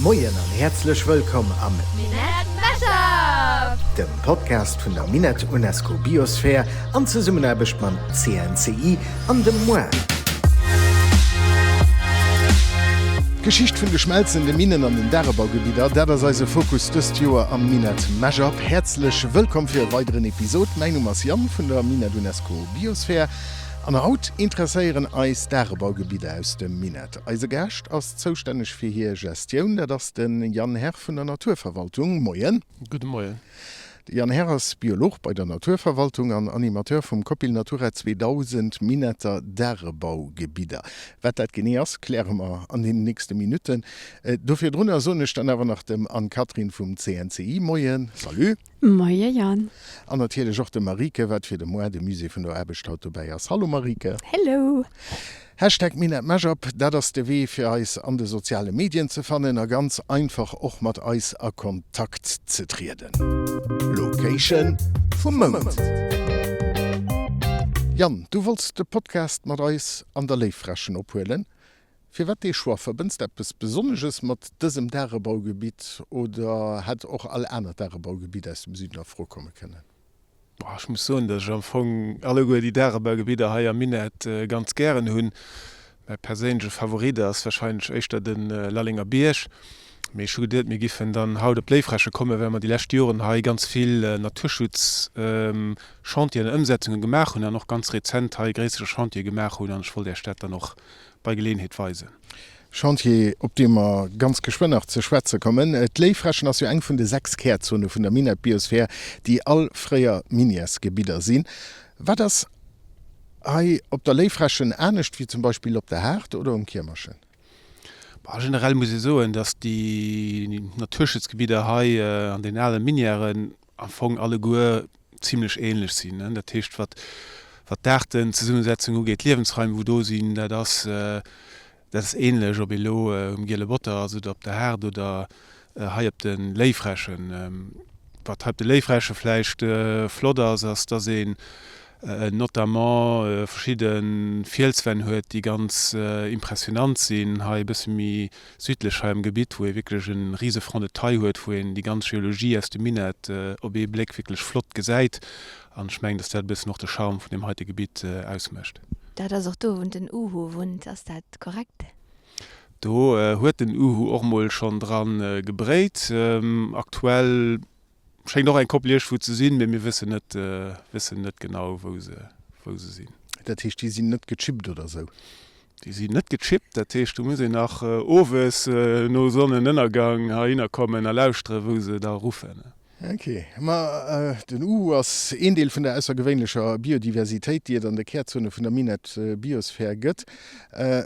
Moien an häerzlech wëllkomm am Minett Mashup! Dem Podcast vun der Minett UNESCO Biosphere an Zesummenaarbecht mam CNCI an dem MOIR. D'Geschicht vun de schmelzende Minnen an den Dagebaugebidder, dat ass eise Fokus dëst Joer am Minett Mashup. Häerzlech wëllkomm fir e weideren Episod. Mäin Numm ass Yann vun der Minett UNESCO Biosphere an haut interesséieren eis Dagebaugebidder aus dem Minett. Eise Gaascht ass zoustänneg fir hir Gestioun, dat ass de Yann Herr vun der Naturverwaltung. Moien. Gudde Moien. De Yann Herr ass Biolog bei der Naturverwaltung an Animateur vum Copil Natura 2000 Minetter Dagebaugebidder. Wat dat genee ass, kläre mer an den nächste Minutten. Do virdrunner soen ech dann awer nach dem Anne-Catherine vum CNCI Moien. Salut. Moie Yann. An natierlech och dem Marieke, wat fir de Mois de Musée vun der Aarbecht haut dobäi ass. Hallo Marieke. Hello. Hashtag MinetMashup, dat ass de Wee fir eis an de soziale Medien ze fannen a ganz einfach och mat eis a Kontakt ze trieden. Location vum Mount. Yann, du wollts de Podcast mat eis an der Léiffrächen ophuelen. Firwat dee Choix? Verbënns de eppes Besonnesches mat dësem Dagebaugebitt oder hätt och all anert Dagebaugebitt aus dem Süden a Fro komme kënnen? Ech muss soen, datt ech am Fong alleguer déi Dagebaugebidder hei am Minett ganz gären hunn. Mäi perséinleche Favorit ass warscheinlech éischter de Lallenger Bierg. Mee ech hu geduet, mir giffen dann haut op d'Léiffräche kommen, well mer déi lescht Joren hei ganz vill Naturschutzchantieren an Ëmsetzunge gemaach hunn an och ganz rezent hei e gréissere Chantier gemaach hunn. An ech wollt Iech dat dann och bei Geleeënheet weisen. Chantier, op dee mer ganz geschwënn nach ze schwätze kommen. D'Léiffrächen ass jo eng vun de 6 Kärzone vun der Minett-Biosphär, déi all fréier Minièresgebidder sinn. Wat ass hei op der Léiffrächen anescht wéi zum Beispill op der Haard oder um Kiermerchen? Generell muss ee soen, datt déi Naturschutzgebidder hei an den ale Minièren am Fong alleguer zimlech ähnlech sinn. Dat heescht, wat wat d'Aartenzesummesetzung ugeet, d'Liewensraim wou do sinn, dat ass dat ass ähnlech, ob ee lo um Giele Botter ass oder op der Haard oder hei op de Léiffrächen. Wat hei op de Léiffräche vläicht flott ass, ass dass een notamment verschidde Fielswänn huet, déi ganz impressionant sinn. Hei e bësse méi südlech hei am Gebitt, wou ee wierklech e rise Front de taille huet, wou een déi ganz Geologie aus dem Minett op ee Bléck wierklech flott gesäit. An ech mengen, dass dat e bëssen och de Charme vun deem heite Gebitt ausmécht. Dat ass och do, wou den Uhu wunnt, ass dat korrekt? Do huet den Uhu och mol schonn dran gebréit. Aktuell Schéngt och eng Koppel iergendwou ze sinn, mee mir wëssen net, wëssen net genau wou se, wou se sinn. Dat heescht déi sinn net gechippt oder sou? Déi sinn net gechippt, dat heescht do muss een nach owes no Sonnenënnergang heihinner kommen a lauschteren, wou se da ruffen. Ok, ma den Uhu ass een Deel vun der aussergewéinlecher Biodiversitéit, déi et an de Kärzone vun der Minett Biosphär gëtt.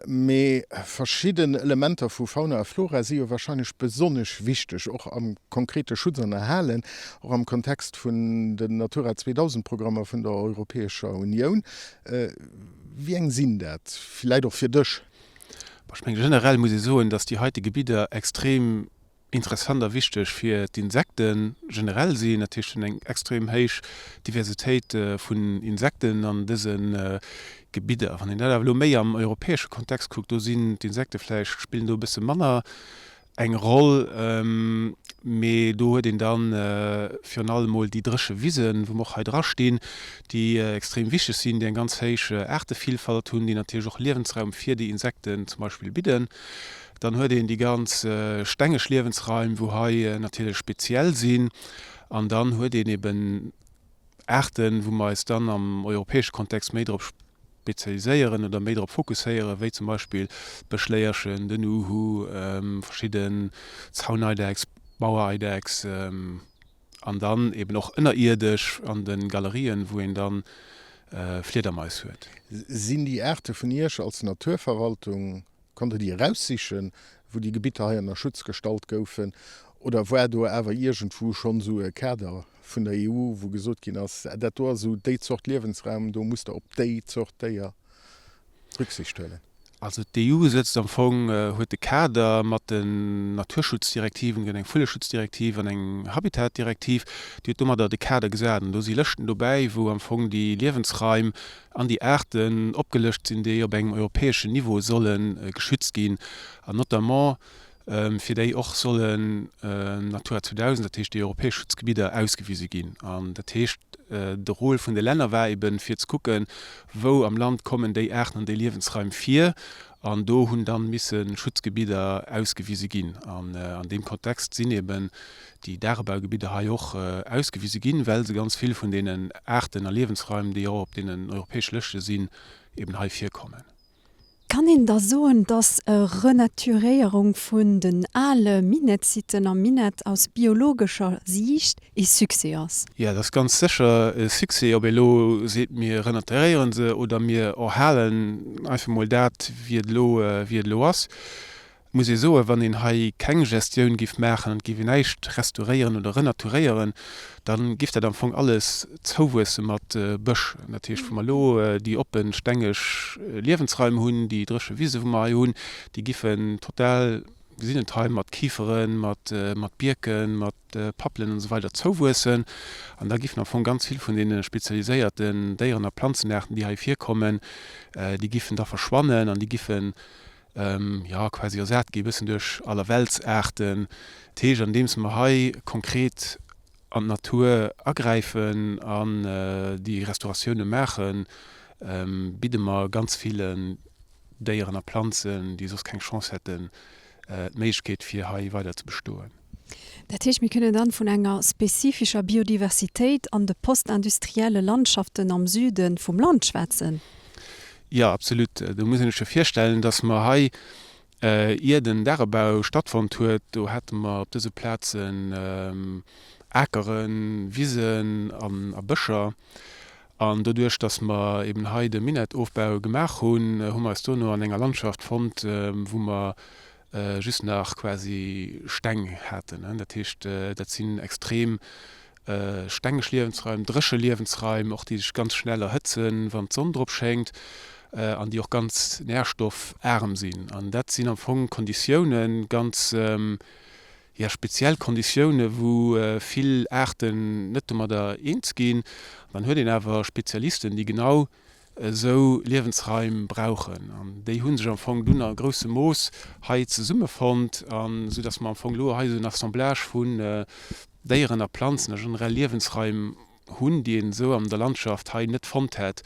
Mee verschidden Elementer vu Fauna a Flora si jo wahrscheinlech besonnesch wichteg, och am konkrete Schutz an Erhalen, och am Kontext vun den Natura 2000 Programmer vun der Europäescher Unioun. Wéi eng sinn dat? Villäit och fir dech? Ech mengen, generell muss ee soen, dass déi heite Gebidder extrem interessant a wichteg fir d'Insekte generell sinn. Dat heescht, hunn eng extrem héich Diversitéit vun Insekten an dëse Gebidder. Wann een dat awer elo méi am europäesche Kontext kuckt, do sinn d'Insekte vläicht, spillen do e bësse manner eng Roll, mee do huet een da virun allem mol déi dréche Wisen, wou mer och hei dra stinn, déi extrem wichteg sinn, déi eng ganz héich Aartevillfalt hunn, déi natierlech och Liewensraum fir déi Insekten zum Beispill bidden. Dann huet een déi ganz stengeg Liewensraim, wou hei natierlech speziell sinn. An dann huet een eben Aarten, wou mer eis dann am europäesche Kontext méi drop spezialiséieren oder méi drop fokusséieren, wéi zum Beispill d'Bëschléierchen, den Uhu, verschidden Zauneidechs, Mauereidechs an dann eben och ënnerierdesch an de Galerien, wou een dann Fliedermais huet. Sinn déi Aarte vun Iech als Naturverwaltung Konnt Der déi eraussichen, wou déi Gebitter hei ënner Schutz gestallt goufen, oder war do awer iergendwou schonn esou e Kader vun der EU, wou gesot ginn ass, dat do ass esou déi Zort Liewensraum, do musst Der op déi Zort Déier Rücksicht huelen? Also d'EU sëtzt am Fong, huet de Kader mat den Naturschutzdirektiven, et gëtt eng Vulleschutzdirektiv an eng Habitatdirektiv, déi huet domadder de Kader gesat. An do si Lëschten dobäi, wou am Fong déi Liewensraim an déi Aarten opgelëscht sinn, déi op engem europäeschen Niveau solle geschützt ginn, an notamment. fir déi och sollen Natura 2000, dat heescht déi europäesch Schutzgebidder, ausgewise ginn. An dat heescht, de Rôle vun de Länner war eben, fir ze kucken, wou am Land kommen déi Aarten an déi Liewensraim vir. An do hunn dann misse Schutzgebidder ausgewise ginn. An an deem Kontext sinn eben déi Dagebaugebidder hei och ausgewise ginn, well se ganz vill vun deenen Aarten a Liewensraim, déi och op deenen europäesche Lëschte sinn, eben hei virkommen. Kann een da soen, dass e Renaturéierung vun den ale Minettsiten am Minett aus biologescher Siicht ee Succès ass? Jo, dat ass ganz sécher e Succès. Ob ee elo seet, mir renaturéiere se oder mir erhalen einfach mol dat, wéi et elo, wéi et elo ass. Muss ee soen, wann een hei keng Gestioun giff maachen an et giff een näischt restauréieren oder renaturéieren, da giff dat am Fong alles zouwuesse mat Bësch. Dat heescht, wou mer elo déi oppen, stengeg Liewensraim hunn, déi dréche Wise wou mer hei hunn, déi giffen total, mir gesinn et hei, mat Kiferen, mat Bierken, mat Pappelen an esou weider zouwuessen. An da giffen am Fong ganz vill vun deene spezialiséierten Déieren a Planzenaarten, déi hei virkommen, déi giffen da verschwannen an déi giffen jo, quasi ersat gi bëssen duerch Allerweltsaarten. Dat heescht, andeems mer hei konkret an d'Natur agräifen an déi Restauratioune maachen, bidde mer ganz villen Déieren a Planzen, déi soss keng Chance hätten, d'Méiglechkeet fir hei weider ze bestoen. Dat heescht, mir kënnen dann vun enger spezifischer Biodiversitéit an de postindustrielle Landschaften am Süde vum Land schwätzen? Jo, absolut. Do muss een sech jo virstellen, dass mer hei, ier den Dagebau stattfonnt huet, do hate mer op dëse Plazen Akeren, Wisen a Bëscher. An doduerch, dass mer eben hei de Minettofbau gemaach hunn, hu mer eis dono an enger Landschaft fonnt, wou mer just nach quasi Steng haten. Dat heescht, dat sinn extrem stengeg Liewensraim, dréche Liewensraim och, déi sech ganz schnell erhëtzen, wann d'Sonn drop schéngt, an déi och ganz nährstoffaarm sinn. An dat sinn am Fong Konditiounen, ganz, jo, speziell Konditiounen, wou vill Aarten net domadder eens ginn. Dann huet een awer Spezialisten, déi genau esou Liewensraim brauchen. An déi hu sech am Fong dunn a groussem Mooss hei zesummefonnt, an esou datt mer am Fong elo hei esou en Assemblage vun Déieren a Planzen a generell Liewensraim hunn, déi een esou an der Landschaft hei net fonnt hätt,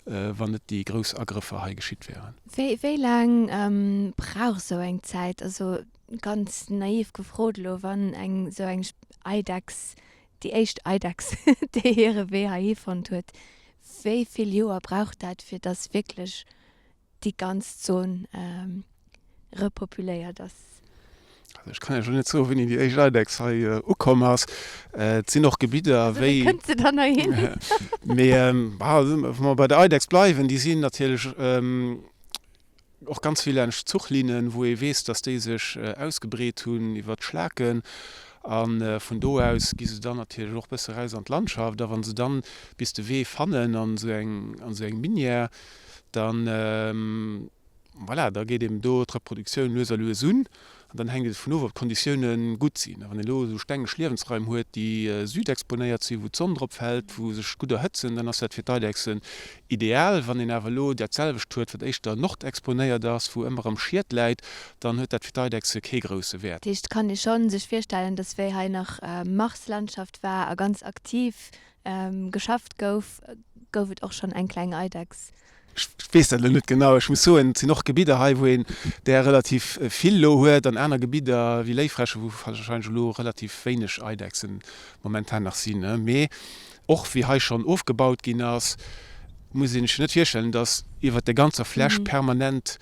wann net déi grouss Agrëffer hei geschitt wären. Wéi wéi laang brauch esou eng Zäit? Also ganz naiv gefrot elo, wann eng esou eng Eidechs, déi éischt Eidechs, déi hire Wee heihi fonnt huet, Wéi vill Joer brauch dat, fir dass wierklech déi ganz Zon repopuléiert ass? Also ech kann Iech elo net soen, wéini déi éischt Eidechs hei ukomm ass. Et sinn och Gebidder, wéi. Also wéi kënnt se dann heihin? Mee wa mer bei der Eidechs bleiwen, déi sinn natierlech Och ganz vill laanscht Zuchlinnen, wou ee weess, dass déi sech ausgebreet hunn iwwer d'Schlaken. A vun do aus gi se dann natierlech och bësse raus an d'Landschaft. A wa se dann bis de Wee fannen an esou eng, an esou eng Minière, dann, voilà, da geet eben do d'Reproduktioun lues a lues un. An dann hänkt et dovun of, ob d'Konditioune gutt sinn. A wann een elo esou stengeg Liewensraim huet, déi südexponéiert sinn, wou d'Sonn drop fält, wou sech gutt erhëtzen, dann ass dat fir d'Eidechsen ideal. Wann een awer elo dat selwecht huet, wat éischter nordexponéiert ass, wou ëmmer erëm Schied läit, dann huet dat fir d'Eidechse kee grousse Wäert. Dat heescht, kann ee scho sech virstellen, datt wéi hei nach Marslandschaft war a ganz aktiv geschafft gouf, gouf et och schonn eng kleng Eidechs. Ech weess dat elo net genau. Ech muss soen, et sinn och Gebidder hei, wou een där relativ vill elo huet, an aner Gebidder wéi Léiffrächen, wou wahrscheinlech elo relativ wéineg Eidechsen momentan nach sinn. Mee och wéi hei schonn ofgebaut ginn ass, muss een sech jo net virstellen, datt iwwert der ganzer Fläch permanent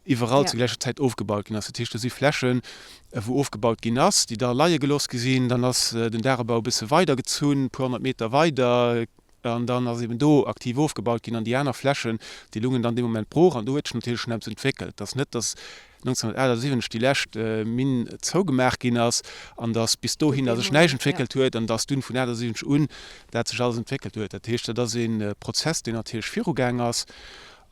iwwerall zur gläicher Zäit ofgebaut ginn ass. Dat heescht, do si Flächen, wou ofgebaut ginn ass, déi da leie gelooss gi sinn. Dann ass den Dagebau e bësse weidergezunn, e puer honnert Meter weider. An dann ass eben do aktiv ofgebaut ginn an déi aner Flächen, déi lungen dann dee Moment brooch. An do huet sech natierlech schonn eppes entwéckelt. Et ass net, datt 1978 déi lescht Minn zougemaach ginn ass an datt bis dohinner sech näischt entwéckelt huet an datt dunn vun 78 un dat sech alles entwéckelt huet. Dat heescht, dat ass ee Prozess, deen natierlech virugaang ass.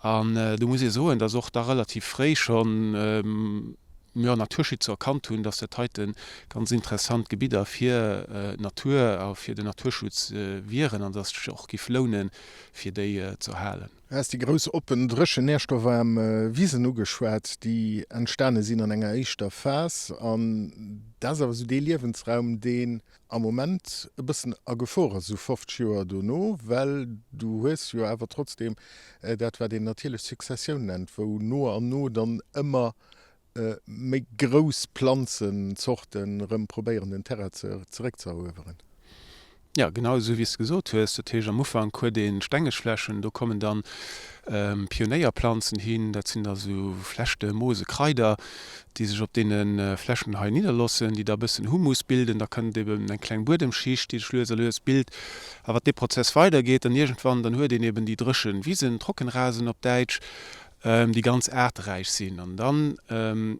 An do muss ee soen, datt och da relativ fréi schonn. Jo, Naturschützer erkannt hunn, dass dat heite ganz interessant Gebidder fir d'Natur a fir den Naturschutz wieren an dass et sech och giff lounen, fir déi ze erhalen. Du has déi grouss oppen, dréchen, nährstoffaarm Wisen ugeschwat, déi entstane sinn an enger éischter Phas. An dat ass awer esou dee Liewensraum, deen am Moment e bëssen a Gefor ass, esou 50 Joer dono, well du hues jo awer trotzdeem dat, wat een natierlech Successioun nennt, wou no an no dann ëmmer méi grouss Planzenzorten erëm probéieren den Terrain zeréckzeerueweren. Jo, genau esou wéi s de gesot hues. Dat heescht, am Ufank huet ee stengeg Flächen, do kommen dann Pionéierplanzen hin, dat sinn da sou Flechte, Moose, Kraider, déi sech op deene Flächen hei nidderlossen, déi da e bëssen Humus bilden. Da kënnt eben eng kleng Buedemschicht, déi sech lues a lues bilt. A wat dee Prozess weidergeet, dann iergendwann, dann huet een eben déi dréche Wisen, Trockenrasen op Däitsch, déi ganz aarteräich sinn. An dann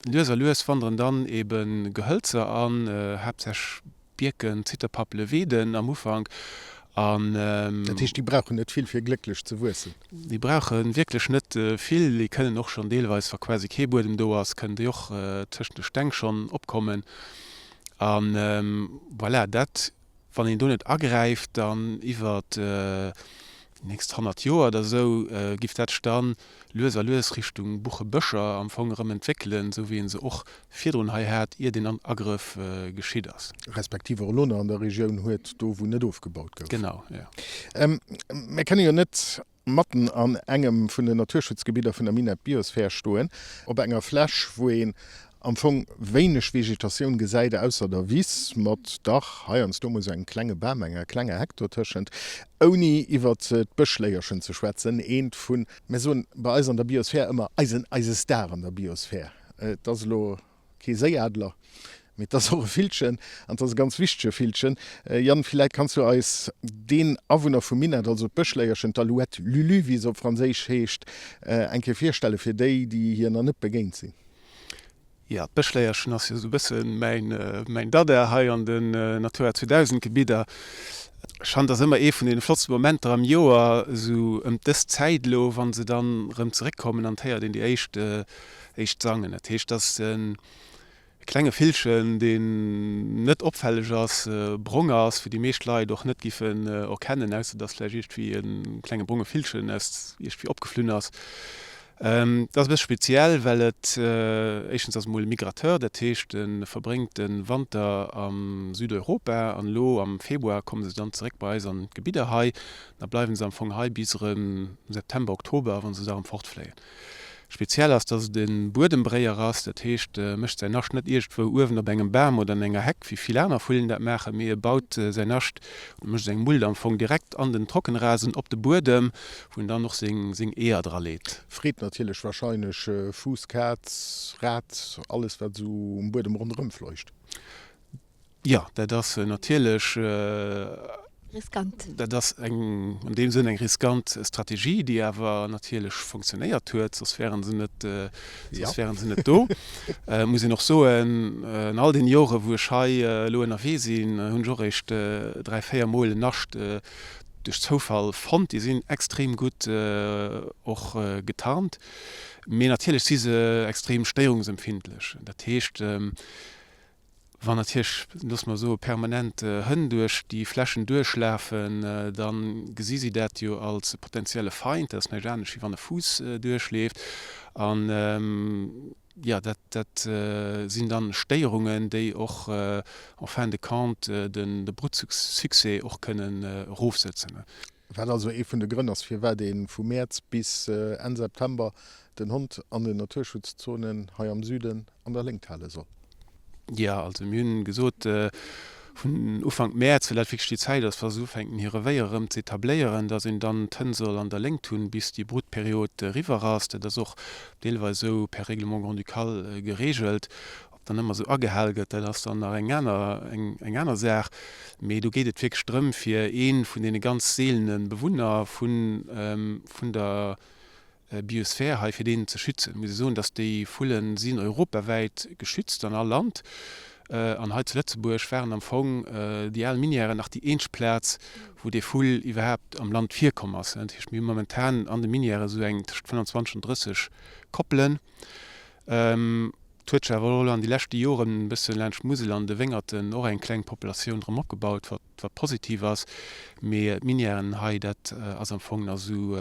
lues a lues wanderen dann ebe Gehölzer an, haaptsächlech Bierken, Zitterpappele, Weeden am Ufank. An. Dat heescht, déi brauchen net vill, fir glécklech ze wuessen? Déi brauche wierklech net vill. Déi kënnen och schonn deelweis, wa quasi kee Buedem do ass, kënnen déi och tëschent de Steng schonn opkommen. A voilà, dat Wann een do net agräift, dann iwwer déi nächst 100 Joer oder esou, giff dat sech dann lues a lues Richtung Buchebëscher am Fong erëm entwéckelen, esou wéi een se och virdrun hei hat, ier deen Agrëff geschitt ass. Respektiv och elo nach an der Regioun huet, do wou net ofgebaut gouf. Genau, jo. Mir kënne jo net matten an engem vun den Naturschutzgebidder vun der Minett Biosphere stoen, op enger Fläch, wou een am Fong wéineg Vegetatioun gesäit, ausser der Wiss mat dach heiansdo mol sou engem klenge Bam, enger klenger Heck dotëschent, ouni iwwert d'Bëschléierchen ze schwätzen, eent vun, mir soen bei eis an der Biosphär ëmmer, eisen, eise Star an der Biosphär. Et ass elo Kee Séiadler, mee et ass och e Villchen, an et ass e ganz wichtege Villchen. Yann, villäit kanns du eis deen Awunner vum Minett, also d'Bëschléierchen, d'Alouette lulu, wéi se op Franséisch heescht, eng Kéier virstelle fir déi, déi hir nach net begéint sinn? Jo, d'Bëschléierchen ass jo esou e bësse mäin, mäin Dada hei an den Natura 2000 Gebidder. Ech fannen, et ass ëmmer ee vun deene flottste Momenter am Joer, esou ëm dës Zäit elo, wa se dann erëm zeréckkommen an et héiert een déi éischt éischt sangen. Dat heescht, dass e klenge Villchen, deen net opfälleg ass, brong ass, wou déi meescht Leit och net giffen erkennen, ausser dass vläicht iergendwéi e klenge bronge Villchen aus iergendwéi opgeflunn ass. Dat ass e bësse speziell, well et, éischtens ass e mol e Migrateur, dat heescht, e verbréngt de Wanter a Südeuropa an elo am Februar komme se dann zeréck bei eis an d'Gebidder hei. Da bleiwe se am Fong hei bis erëm September, Oktober, wa se da erëm fortfléien. Speziell ass, dass et e Buedembréier ass, dat heescht, e mécht säin Nascht net iergendwou uewen op engem Bam oder an enger Heck, wéi vill aner Vullen dat maachen, mee e baut säin Nascht oder mécht seng Muld am Fong direkt an den Trockenrasen op de Buedem, wou en dann och seng seng Eeër dra leet. Freet natierlech warscheinlech Fuuss, Kaz, Rat, alles wat esou um Buedem ronderëm fleucht. Jo, dat ass natierlech. Riskant. Dat ass eng, an deem Sënn eng riskant Strategie, déi awer natierlech fonctionnéiert huet, soss wäre se net, soss wäre se net do. Et muss een och soen, an all deene Jore wou ech hei elo ënnerwee sinn, hunn ech och eréischt 3, 4 Mol en Nascht duerch Zoufall fonnt. Déi sinn extrem gutt och getarnt, mee natierlech si se extrem stéierungsempfindlech. Dat heescht, Wann natierlech, loosse mer soe permanent Hënn duerch déi Flächen duerchlafen, da gesi si dat jo als potenzielle Feind. Dat ass näischt anescht, wéi wann e Fuuss duerchleeft. An, jo, dat, dat sinn dann Stéierungen, déi och en fin de compte de Brutsuccès och kënnen erofsëtzen. Wat also ee vun de Grënn ass, firwat ee vu Mäerz bis Enn September den Hond an den Naturschutzzonen hei am Süden an der Léngt hale soll. Jo, also mir hunn gesot, vun Ufank Mäerz, well dat wierklech déi Zäit ass, wa se ufänken hir Revéier erëm ze etabléieren, datt een dann d'Hënn soll an der Léngt hunn, bis déi Brutperiod eriwwer ass. Dat ass och deelweis esou per Règlement grand-ducal geregelt. Ob dann ëmmer esou agehal gëtt, dat ass dann nach eng aner, eng aner Saach. Mee do geet et wierklech drëm, fir ee vun deene ganz seelene Bewunner vun, vun der Biosphär hei, fir deen ze schützen. Muss ee soen, datt déi Vulle sinn europawäit geschützt an all Land. An hei zu Lëtzebuerg waren am Fong déi al Minièren nach déi eenzeg Plaz, wou dee Vull iwwerhaapt am Land virkomm ass. Dat heescht, mir hu momentan an de Minièrë sou eng tëscht 25 an 30 Koppelen. Et huet sech awer och elo an de leschte Joren e bësse laanscht d'Musel an de Wéngerten och eng kleng Populatioun erëm opgebaut, wat wat positiv ass. Mee d'Minièren hei, dat ass am Fong nach esou,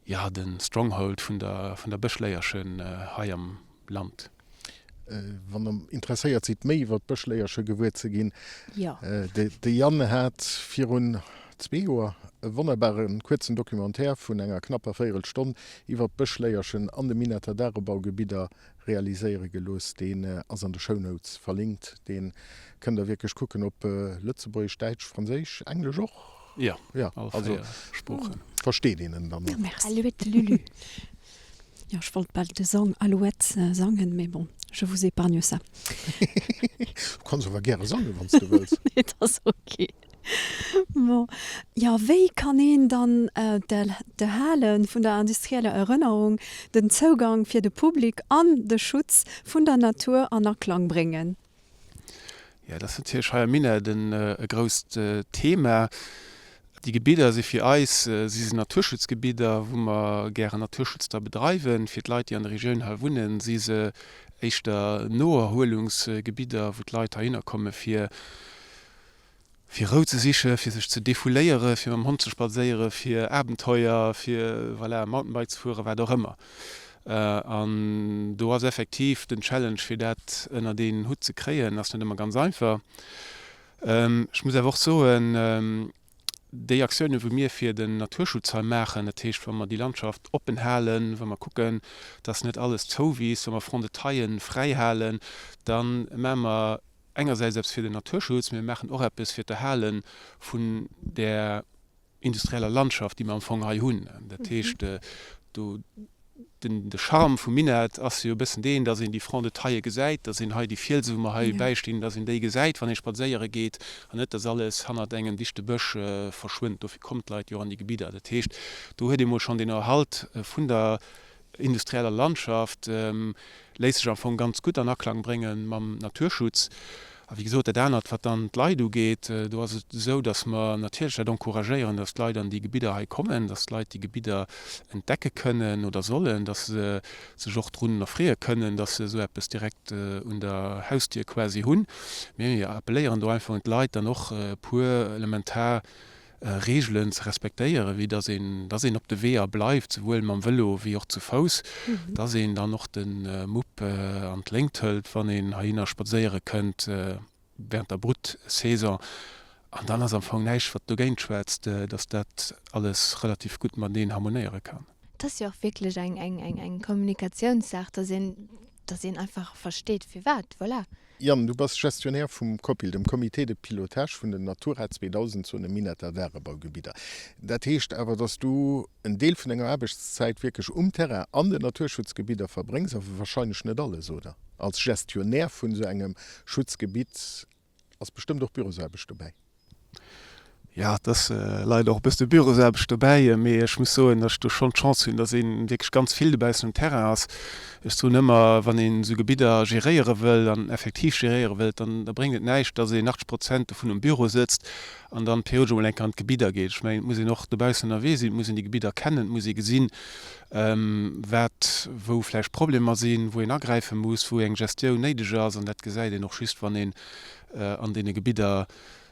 jo, de Stronghold vun der vun der Bëschléierchen hei am Land. Wann der interesséiert sidd méi iwwer d'Bëschléierche gewuer ze ginn, de Yann hat virun zwee Joer e wonnerbare kuerzen Documentaire vun enger knapper Véierelstonn iwwer d'Bëschléierchen an de Minetter Dagebaugebidder realiséiere gelooss. Deen ass an de Shownotes verlinkt. Dee kënnt der wierklech kucken op Lëtzebuergesch, Däitsch, Franséisch, Englesch och? Jo, all 4 Sproochen. Versteet een en dann och. Alouette Lulu. Jo, ech wollt bal de Song Alouette sangen, mais bon, je vous épargne ça. Du kanns awer gäre sangen, wann s de wëlls. Nee, et ass ok. Bon, jo, wéi kann een dann d'Erhale vun der industrieller Erënnerung, den Zougang fir de Public an de Schutz vun der Natur an Aklang bréngen? Jo, dat ass natierlech hei am Minett e grousst Thema. Déi Gebidder si fir eis, si se Naturschutzgebidder, wou mer gären Naturschutz da bedreiwen. Fir d'Leit, déi an der Regioun hei wunnen, si se éischter Noerhuelungsgebidder, wou d'Leit heihinner komme fir fir Rou ze sichen, fir sech ze defouléieren, fir mam Hond ze spadséieren, fir Abenteuer, fir, voilà, Mountainbike ze fueren, wat och ëmmer. An do ass effektiv den Challenge, fir dat ënnert een Hutt ze kréien, ass net ëmmer ganz einfach. Ech muss awer och soen, déi Aktiounen, wou mir fir den Naturschutz hei maachen, dat heescht, wa mer déi Landschaft oppen halen, wa mer kucken, dass net alles zouwiisst, wa mer Fonds de taillen fräi halen, da maache mer engersäits eppes fir den Naturschutz, mee mir maachen och eppes fir d'Erhale vun där industrieller Landschaft, déi mer am Fong hei hunn. Dat heescht, do, den, de Charme vum Minett ass jo e bëssen deen, dass een déi Francs de taille gesäit, dass een hei déi Fielse, wou mer hei bäistinn, dass een déi gesäit, wann ee spadséiere geet, an net, dass alles hannert engem dichte Bësch verschwënnt. Dofir kommen d'Leit jo an déi Gebidder. Dat heescht, do huet ee mol schonn deen Erhalt vun der industrieller Landschaft léisst sech am Fong ganz gutt an Aklang brénge mam Naturschutz. A wéi gesot, dat anert, wat dann d'Leit ugeet, do ass et esou, datt mer natierlech dat encouragéieren, datt d'Leit an déi Gebidder hei kommen, datt d'Leit déi Gebidder entdecke kënnen oder sollen, datt se sech och drun erfreeë kënnen, datt se esou eppes direkt un der Hausdier quasi hunn. Mee mir appelléieren do einfach un d'Leit, dann och e puer elementar Reegelen ze respektéieren, wéi dass een, dass een op de Weeër bleift, souwuel mam Vëlo wéi och zu Fouss, dass een dann och de Mupp an d'Léngt hëlt, wann een heihinner spadséiere kënnt während der Brutsaison. An dann ass am Fong näischt, wat dogéint schwätzt, dass dat alles relativ gutt mateneen harmonéiere kann. Et ass jo och wierklech eng, eng, eng, eng Kommunikatiounssaach, dass een, dass een einfach versteet, firwat. Voilà. Yann, du bass Gestionnaire vum COPIL, dem Comité de pilotage vun den Natura 2000 Zone Minetter Dagebaugebidder. Dat heescht awer, dass du en Deel vun denger Aarbechtszäit wierklech um Terrain an den Naturschutzgebidder verbréngs, awer wahrscheinlech net alles, oder? Als Gestionnaire vun esou engem Schutzgebitt ass bestëmmt och Bürosaarbecht dobäi. Jo, et ass leider och e bësse Bürosaarbecht dobäi, mee ech muss soen, datt ech do schonn d'Chance hunn, datt ee wierklech ganz vill dobaussen um Terrain ass. Ech soen ëmmer, wann een esou Gebidder geréiere wëll an effektiv geréiere wëllt, dann da bréngt et näischt, datt een 80 Prozent dovun um Büro sëtzt an dann periodesch emol eng Kéier an d'Gebidder geet. Ech mengen, et muss een och dobaussen ënnerwee sinn, et muss een déi Gebidder kennen, et muss ee gesinn, wat wou vläicht Problemer sinn, wou een agräife muss, wou eng Gestioun néideg ass. An dat gesäit een och just, wann een an deene Gebidder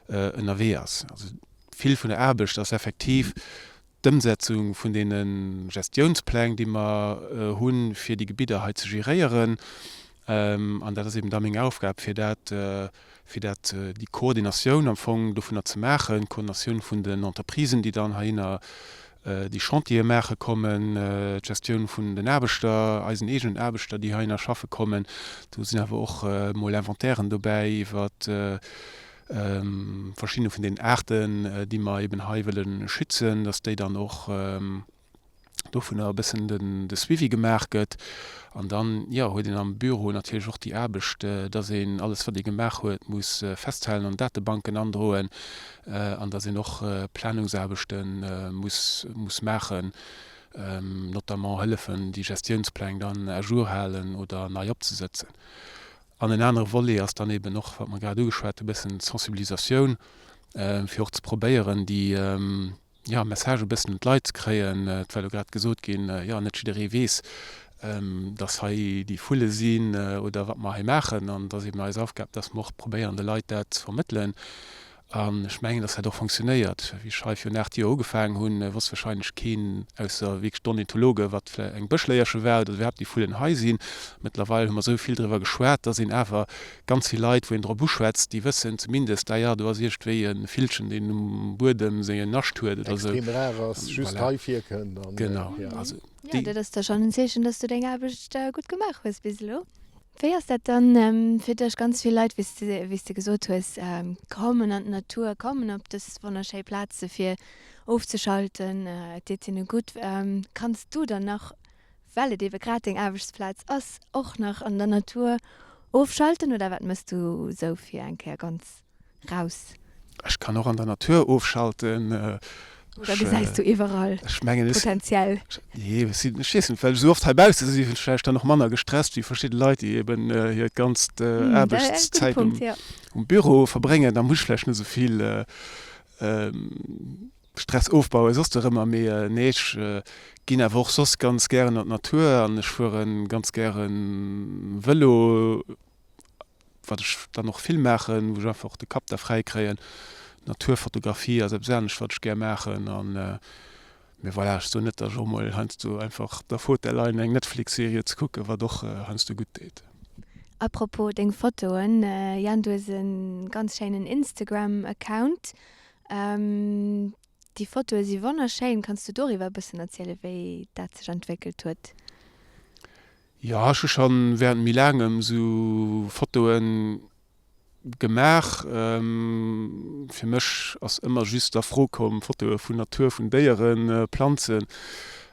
ënnerwee ass. Also vill vun der Aarbecht ass effektiv d'Ëmsetzung vun deene Gestiounspläng, déi mer hunn, fir déi Gebidder hei ze geréieren. An dat ass eben da meng Aufgab, fir dat, fir dat, déi Koordinatioun am Fong dovunner ze maachen, d'Koordinatioun vun den Entreprisen, déi dann heihinner déi Chantiere maache kommen, d'Gestioun vun den Aarbechter, eisen eegenen Aarbechter, déi heihinner schaffe kommen. Do sinn awer och mol Inventairen dobäi iwwer verschidde vun den Aarten, déi mer eben hei wëlle schützen, dass déi dann och dovunner e bëssen de Suivi gemaach gëtt. An dann, jo, huet een am Büro natierlech och déi Aarbecht, dass een alles, wat ee gemaach huet, muss festhalen an Datebanken androen an dass een och Planungsaarbechte muss muss maachen, notamment hëllefen, déi Gestiounspläng dann à jour halen oder nei opzesëtzen. An en anere Volet ass dann eben och, wat mer grad ugeschwat hu, e bëssen d'Sensibilisatioun, fir och ze probéieren, déi, jo, Message e bëssen un d'Leit ze kréien. Et war elo grad gesot ginn, jo, net jidderee weess, Dass hei déi Vulle sinn oder wat mer hei maachen. An et ass eben eis Aufgab, dass mer och probéieren, de Leit dat ze vermëttelen. An ech mengen, dass dat och fonctionnéiert. Wéi ech hei virun 8 Joer ugefaangen hunn, wosst wahrscheinlech keen, ausser wierklech d'Ornithologe, wat eng Bëschléierche war oder iwwerhaapt déi Vullen hei sinn. Mëttlerweil hu mer esou vill driwwer geschwat, dass een awer ganz vill Leit, wou een drop uschwätzt, déi wëssen zumindest, ah jo, do ass iergendwéi e Villchen, deen um Buedem seng Nascht huet oder esou. Extrem rar ass, just hei virkënnt. Genau. Also. Jo, dat ass da schonn en Zeechen, dass du deng Aarbecht gutt gemaach hues bis elo. Wéi ass dat dann fir dech? Ganz vill Leit, wéi s de, wéi s de gesot hues, kommen an d'Natur, kommen op dës wonnerschéi Plaze fir ofzeschalten, et deet hinne gutt. Kanns du dann nach, well et ebe grad deng Aarbechtsplaz ass, och nach an der Natur ofschalten oder wat mëss du sou fir eng Kéier ganz raus. Ech kann och an der Natur ofschalten. Oder gesäis du iwwerall potenziell? Nee, ech sinn, ech weess net, well ech esou oft heibausse sinn, sinn ech vläicht dann och manner gestresst wéi verschidde Leit, déi eben hiert ganzt Aarbechtszäit um Büro verbréngen. Da muss ech vläicht net esou vill Stress ofbauen soss dorëmmer. Mee nee, ech ginn awer och soss ganz gären an d'Natur an ech fuere ganz gäre Vëlo. wat ech dann och vill maachen, wou ech einfach och de Kapp da fräi kréien. Naturfotografie ass eppes anescht, wat ech gär maachen. An, mee voilà, ech soen net, datt ech och mol heiansdo einfach op der Fauteuil leien, eng Netflix-Serie ze kucken, wat och heiansdo gutt deet. Apropos deng Fotoen, Yann, du hues e ganz schéinen Instagram-Account. Déi Fotoe si wonnerschéin. Kanns du doriwwer e bëssen erzielen, wéi dat sech entwéckelt huet? Jo, ech hu schon während méi laangem sou Fotoen gemaach. Fir mech ass ëmmer just a Fro komm Fotoe vun Natur, vun Déieren, Planzen.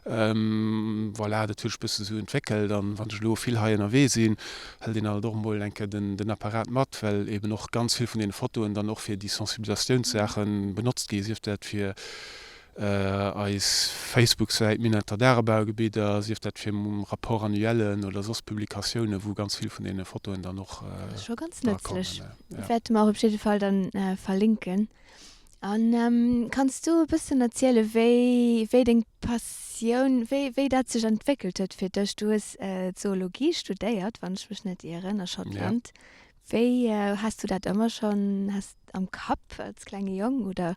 Voilà, dat huet sech bësse sou entwéckelt an wann ech elo vill hei ënnerwee sinn, hëlt een alt och mol eng Kéier den Apparat mat, well eben och ganz vill vun deene Fotoen dann och fir déi Sensibilisatiounssaachen benotzt gi, sief dat fir eis Facebook-Säit Minetter Dagebaugebidder, sief dat fir Rapport annuellen oder soss Publikatiounen, wou ganz vill vun deene Fotoen dann och Dat ass scho ganz nëtzlech. Wäerte mer och op jidde Fall dann verlinken. An kanns du e bëssen erziele wéi wéi deng Passioun, wéi wéi dat sech entwéckelt huet fir dech? Du hues Zoologie studéiert, wann ech mech net ieren, a Schottland. Wéi, has du dat ëmmer schonn has am Kapp als klenge Jong oder?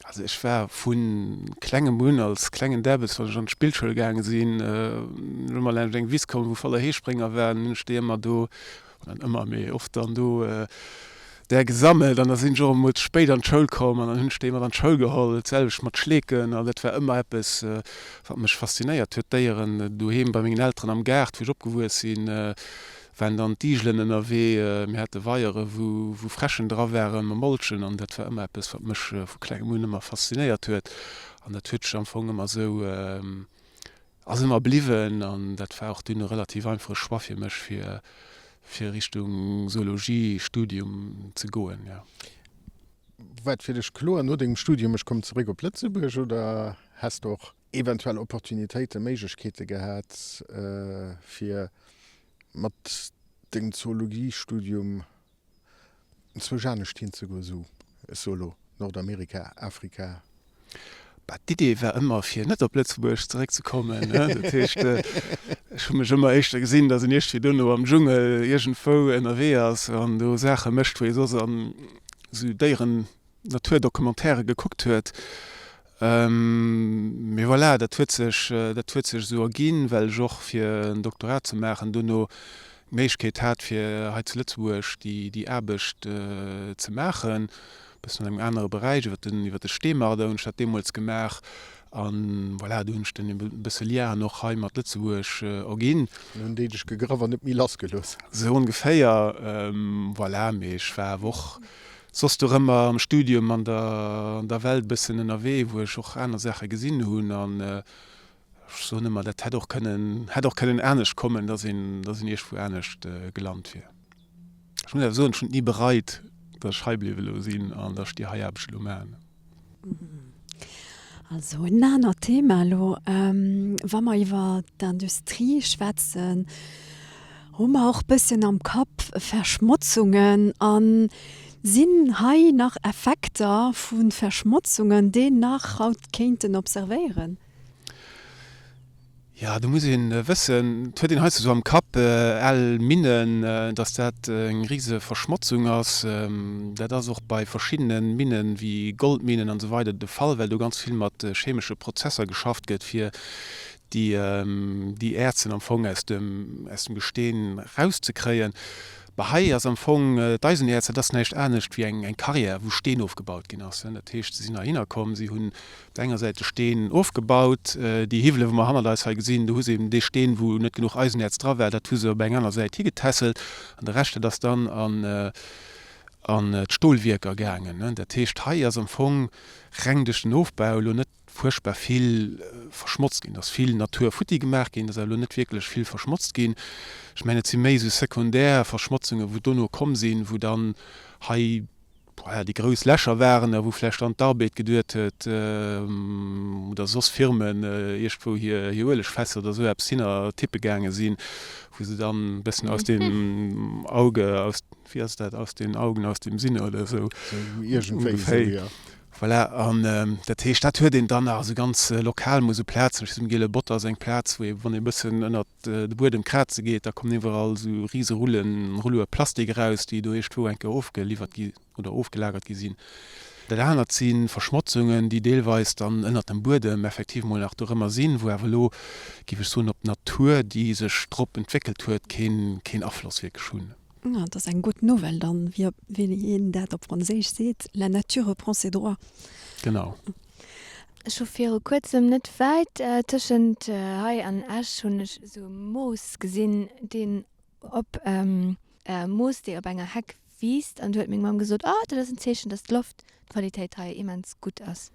Also ech war vu klengem un, als klengen Däbbes, wann ech an d'Spillschoul gaange sinn, ëmmer laanscht eng Wiss komm, wou voller Heesprénger waren, hunn ech déi ëmmer do, oder net ëmmer, mee oft dann do där gesammelt. An da sinn ech och emol ze spéit an d'Schoul komm an dann hunn ech déi mat an d'Schoul geholl. Dat selwecht mat Schleeken. An dat war ëmmer eppes, wat mech faszinéiert huet, d'Déieren. Doheem bei mengen Elteren am Gaart, wou ech opgewuess sinn, waren dann d'Igelen ënnerwee, mir hate Weiere wou Fräschen dra waren, mam Molchen an dat war ëmmer eppes wat mech vu klengem un ëmmer faszinéiert huet an dat huet sech am Fong ëmmer esou, ass ëmmer bliwwen an dat war och dunn e relativ einfache Choix fir mech fir fir Richtung Zoologie Studium ze goen, jo. War et fir dech kloer no dengem Studium, ech kommen zeréck op Lëtzebuerg oder häss de och eventuell Opportunitéiten, Méiglechkeete gehat fir mat dengem Zoologiestudium enzwousch anescht hinzegoen, esou, ech soe lo, Nordamerika, Afrika? Bah, d'Idee war ëmmer fir net op Lëtzebuerg zeréckzekommen. Dat heescht, ech hu mech ëmmer éischter gesinn, datt een iergendwéi dono am Dschungel iergendwou ënnerwee ass an do Saache mécht, wou ee soss an esou Déieren Naturdocumentairen gekuckt huet. Mee voilà, dat huet sech, dat huet sech esou erginn, well ech och fir en Doktorat ze maachen dono d'Méiglechkeet hat fir hei zu Lëtzebuerg déi, déi Aarbecht ze maachen, e bëssen an engem anere Beräich, iwwer den, iwwer de Steemarder hunn ech dat deemools gemaach. An voilà, do hunn ech dann e bësse Liaen och hei mat Lëtzebuerg erginn. An hunn déi dech gegraff an net méi lassgelooss. Esou ongeféier, voilà. Mee ech war awer och soss dorëmmer am Studium an der an der Welt bëssen ënnerwee, wou ech och aner Saache gesinn hunn an ech soen ëmmer, dat hätt och kënnen hätt och kënnen anescht kommen, dass een dass een iergendwou anescht gelant wier. Ech muss awer soen, ech hunn et ni bereit, dass ech hei bliwwe elo sinn an dass ech déi hei Aarbecht elo maachen. Also en anert Thema elo, wa mer iwwer d'Industrie schwätzen, hu mer och bësschen am Kapp Verschmotzungen. A sinn hei nach Effekter vu Verschmotzungen, déi nach haut kéinten observéieren? Jo, do muss een wëssen, et huet een heiansdo sou am Kapp, al Minnen, dass dat eng rise Verschmotzung ass. Dat ass och bei verschiddene Minnen, wéi Goldminnen an esou weider de Fall, well do ganz vill mat chemesche Prozesser geschafft gëtt, fir déi, déi Äerzen am Fong aus dem, aus dem Gesteen rauszekréien. Bah, hei ass am Fong d'Eisenäerz, dat ass näischt anescht wéi eng, eng Carrière, wou Steen ofgebaut ginn ass. Dat heescht, se sinn heihinner komm, si hunn op der enger Säit de Steen ofgebaut, déi Hiwwele wou mer hannert eis hei gesinn, do hu se eben dee Steen, wou net genuch Eisenäerz dra war, dat hu se op eng aner Säit higetässelt an de Rescht, dat ass dann an, an d'Stolwierker gaangen. Dat heescht, hei ass am Fong reng duerch den Ofbau elo net fuerchtbar vill verschmotzt ginn. Et ass vill Natur futti gemaach ginn, et ass awer elo net wierklech vill verschmotzt ginn. Ech mengen, et si méi esou sekundär Verschmotzungen, wou dono komm sinn, wou dann hei, voilà, déi grouss Lächer waren a wou vläicht dann d'Arbed geduet huet oder soss Firmen iergendwou hir Uelegfässer oder esou eppes hinner tippe gaange sinn, wou se dann e bëssen aus dem Auge, aus, wéi ass dat, aus den Augen, aus dem Sinne oder esou ongeféier. Voilà, an dat heescht, dat huet een dann nach esou ganz lokal mol esou Plazen, ech weess, um Giele Botter ass eng Plaz, wou ee, wann ee e bëssen ënnert de Buedem kraze geet, da kommen iwwerall esou rise Rullen, Rulloe Plastik eraus, déi do iergendwou eng Kéier ofgeliwwert gi oder ofgelagert gi sinn. Dat anert si Verschmotzungen, déi deelweis dann ënnert dem Buedem effektiv mol nach dorëmmer sinn, wou awer elo, géif ech soen, op d'Natur, déi sech drop entwéckelt huet, keen, keen Afloss wierklech hunn. Ah, dat ass eng gutt Nouvelle dann, wéi wéi een dat op Franséisch seet, la nature reprend ses droits. Genau. Ech hu viru kuerzem net wäit tëschent hei an Esch hunn ech esou e Moos gesinn, deen op e Moos, dee op enger Heck wiisst an du huet meng Mamm gesot, oh dat ass en Zeechen, dass d'Loftqualitéit hei immens gutt ass.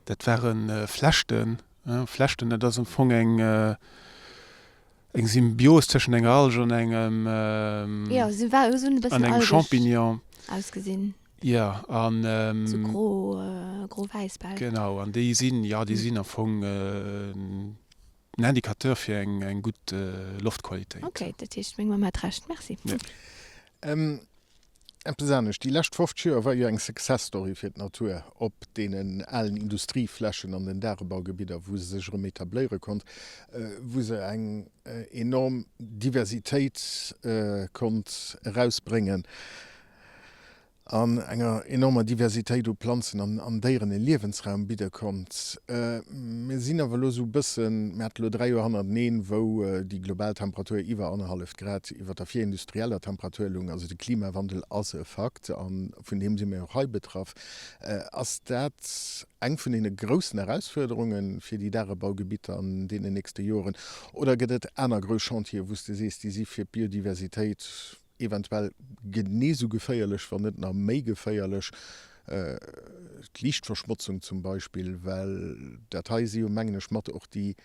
Dat ware Flechten, Flechten, dat ass am Fong eng Eng Symbios tëschent enger Alg an engem Jo, se war esou e bëssen algeg Champignon. Ausgesinn. Jo, an. Sou gro, gro-wäiss bal. Genau, an déi sinn, jo, déi sinn am Fong en Indicateur fir eng, eng gutt Loftqualitéit. Ok, dat heescht, meng Mamm hat Recht. Merci. Jo. Eppes anescht, Déi lescht 50 Joer war jo eng Success Story fir d'Natur op deenen alen Industrieflächen an den Dagebaugebidder, wou se sech erëm etabléiere konnt, wou se eng enorm Diversitéit konnt erausbréngen an enger enormer Diversitéit u Planzen an Déieren e Liewensraum bidde konnt. Mir sinn awer elo esou e bëssen, mir hate elo 3 Joer hannerteneen, wou déi global Temperatur iwwer annerhalleft Grad iwwer der virindustrieller Temperatur lung. Also de Klimawandel ass e Fakt a vun deem si mir och hei betraff. Ass dat eng vun deene groussen Erausfuerderunge fir déi Dagebaugebitter an deenen nächste Joren oder gëtt et aner grouss Chantiere wou s de sees, déi si fir d'Biodiversitéit eventuell genee sou geféierlech, wann net nach méi geféierlech, d'Liichtverschmotzung zum Beispill, well dat hei si jo, mengen ech, mat och déi,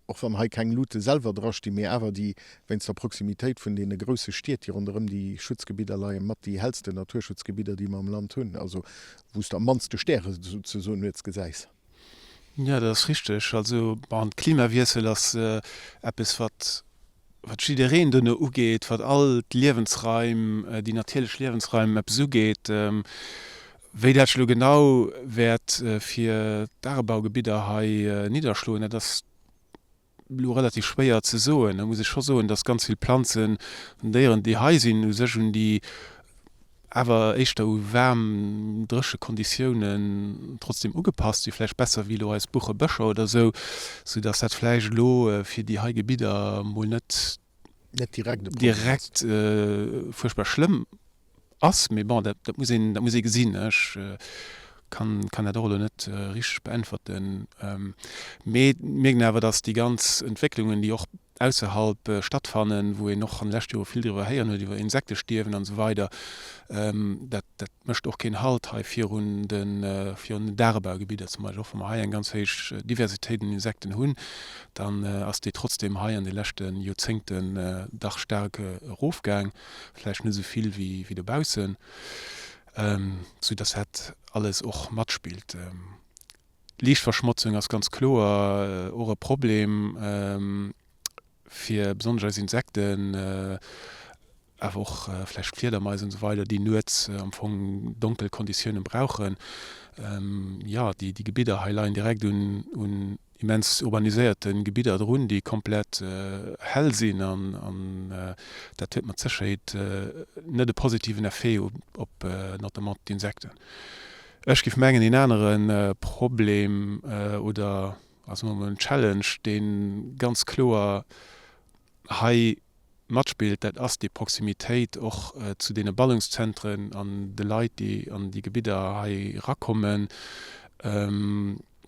och wann hei keng Luute selwer drastinn, mee awer déi wéinst der Proximitéit vun deene grousse Stied, déi ronderëm déi Schutzgebidder leien, mat déi hellsten Naturschutzgebidder, déi mer am Land hunn, also wou s de am mannste Stäre souzesoen nuets gesäis. Jo, dat ass richteg. Also, bon, de Klimawiessel ass eppes, wat wat jiddereen dono ugeet, wat all d'Liewensraim, déi natierlech Liewensraim eppes ugeet. Wéi dat sech elo genau wäert fir d'Agebaugebidder hei nidderschloen, dat ass elo relativ schwéier ze soen. Da muss ech scho soen, datt ganz vill Planzen an Déieren, déi hei sinn, u sech un déi awer éischter u waarm, dréche Konditiounen trotzdem ugepasst sinn, vläicht besser wéi elo eis Buchebëscher oder esou, soudass dat vläicht elo fir déi hei Gebidder mol net direkt fuerchtbar schlëmm ass. Mee bon, dat muss een, dat muss ee gesinn. Ech kann, kann dat och elo net richteg beäntwerten. Mee mierken awer, dass déi ganz Entwécklungen, déi och ausserhalb stattfannen, wou een och an de leschte Jore vill driwwer héieren huet, iwwer Insektestierwen an esou weider, dat dat mécht och keen Halt hei virun de virun den Dagebaugebidder zum Beispill. Och wa mer hei eng ganz héich Diversitéit un Insekten hunn, dann ass déi trotzdem hei an de leschte Joerzéngten dach staark erofgaang, vläicht net esou vill wéi wéi dobaussen, soudass dat alles och matspillt. D'Liichtverschmotzung ass ganz kloer och e Problem fir besonnesch eis Insekten, awer och vläicht Fliedermais an esou weider, déi nuets am Fong donkel Konditiounen brauchen. Jo, déi Gebidder hei leien direkt un. immens urbaniséierte Gebidder drun, déi komplett hell sinn an dat huet mat Sécherheet net e positiven Effet op notamment d'Insekten. Ech géif mengen, een anere Problem oder soe mer emol en Challenge, dee ganz kloer hei matspillt, dat ass déi Proximitéit och zu deene Ballungszentren an de Leit, déi an déi Gebidder hei erakommen.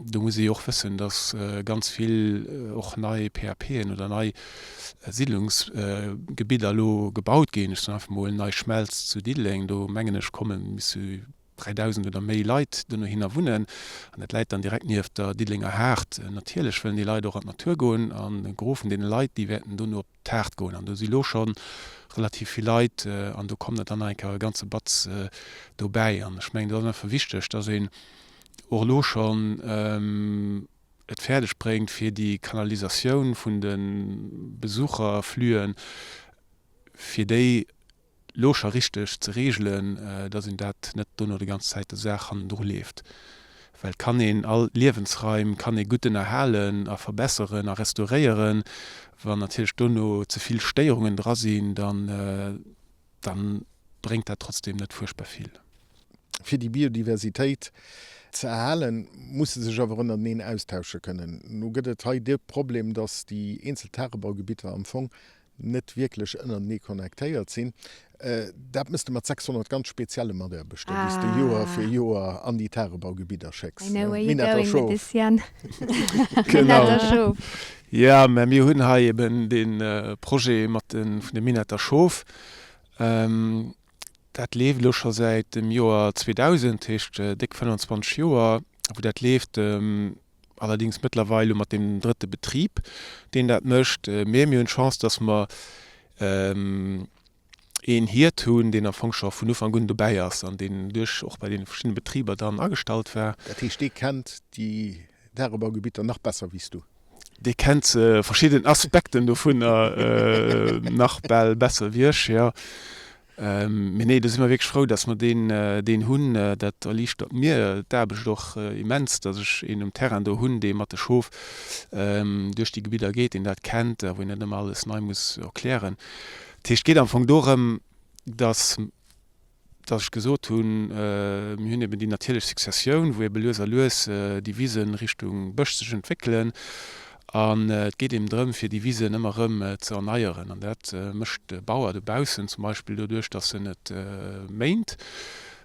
Do muss ee jo och wëssen, dass ganz vill och nei PAPen oder nei Siddlungsgebidder elo gebaut ginn. Ech soen einfach mol Nei Schmelz zu Diddeleng, do mengen ech komme bis zu 3.000 oder méi Leit donohinner wunnen. An dat läit dann direkt nieft der Diddelenger Haard. Natierlech wëllen déi Leit och an d'Natur goen an e Gros vun deene Leit, déi wäerten dono op d'Haard goen. An do si lo scho relativ vill Leit an do kommen der dann nach eng Kéier e ganze Batz dobäi. An ech mengen, do ass et einfach wichteg, dass een och elo schonn et fäerdeg bréngt, fir déi Kanalisatioun vun de Besucherflüen, fir déi elo scho richteg ze regelen, dass een dat net dono déi ganz Zäit der Saach hannendru leeft. Well et kann een all Liewensraim kann ee gutt ënnerhalen a verbesseren a restauréieren. Wann natierlech dono ze vill Stéierungen dra sinn, dann, dann bréngt dat trotzdem net fuerchtbar vill. Fir déi Biodiversitéit ze erhalen, muss se sech awer ënnerteneen austausche kënnen. Nu gëtt et hei de Problem, dass déi eenzel Tagebaugebitter am Fong net wierklech ënnertenee connectéiert sinn. Dat mëss de mat 600 ganz spezielle Mataarbechter, déi s de Joer fir Joer an déi Tagebaugebidder schécks. I know where you're going with this, Yann. Genau. Minetter Schof. Ja, mä mir hunn hei eben dee Projet mat de vun de Minetter Schof. Dat leeft elo scho säit dem Joer 2000, dat heescht déck 25 Joer, wou dat leeft. Allerdings mëttlerweil elo mat deem drëtte Betrib, deen dat mécht. Mee mir hunn d'Chance, dass mer een Hiert hunn, deen am Fong scho vun Ufank un dobäi ass an deen duerch och bei deene verschiddene Betriber dann agestallt war. Dat heescht, dee kennt déi Tagebaugebitter nach besser wéi s du? Dee kennt verschidden Aspekten dovunner nach bal besser wéi ech, jo. Mee nee, do si mer wierklech frou, dass mer deen, deen hunn. Dat erliichtert mir d'Aarbecht och immens, dass ech een um Terrain do hunn, dee mat de Schof duerch déi Gebidder geet, deen dat kennt a wou een net ëmmer alles nei muss erklären. Dat heescht, et geet am Fong dorëm, dass, dass ech gesot hunn, mir hunn eben déi natierlech Successioun, wou ebe lues a lues déi Wisen Richtung Bësch sech entwéckelen. An et geet eben drëm, fir déi Wisen ëmmer erëm ze erneieren. An dat mécht de Bauer dobaussen zum Beispill doduerch, dass en et méint.